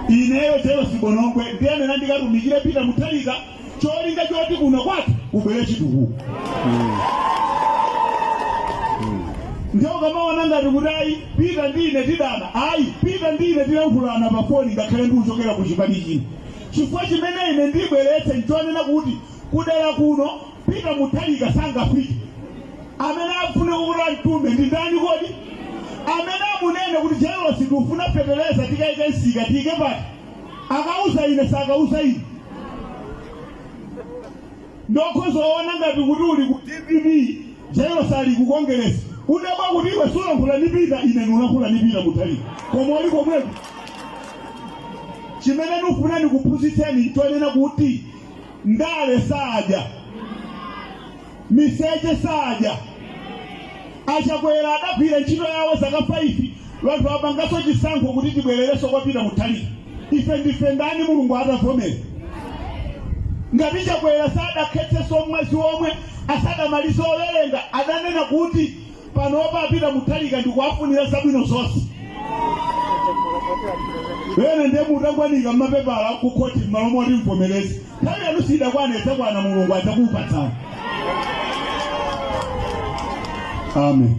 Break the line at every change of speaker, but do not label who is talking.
Ineyo Jailosi Bonongwe ndiyenera ndikatumikire Peter Mutharika, cholinga choti kuno kwathu kubwere chitukuko. Ndiye ukamaona ngati kuti ayi, Peter ndi ine tidana, ayi, Peter ndi ine tilankhulana pa foni ngakhale ndikuchokera ku chipani china, chifukwa chimene ine ndibweretse nchonena kuti kudera kuno Peter Mutharika sangafike. Amene afune kuti amtume ndi ndani kodi? Amene amunene kuti Jailosi tikufuna feteleza tikaike msika tiike pati, akauza ine sakauza ine. Ndokhoza ona ngati kuti uli ku DPP, Jailosi ali ku Kongeresi, udabwa kuti iwe sulankhula ndi Peter, ine ndilankhula ndi Peter Mutharika koma uli komweko. Chimene ndikufuna ndikuphunzitseni nchonena kuti ndale sadya, miseche sadya. Achakwera adagwira ntchito yawo zaka 5, anthu apanganso chisankho kuti tibwererenso kwa Peter Mutharika. Ife ndife ndani Mulungu atavomera? Ngati Chakwera sadakhetsenso mwazi omwe asadamalize owerenga, adanena kuti panopa Peter Mutharika ndikuwafunira zabwino zonse. Ena ndiye mutangwanika mmapepala ku khoti m'malo moti mvomereze. Nthawi yanu sidakwane, idzakwana, Mulungu adzakupatsani. Amen.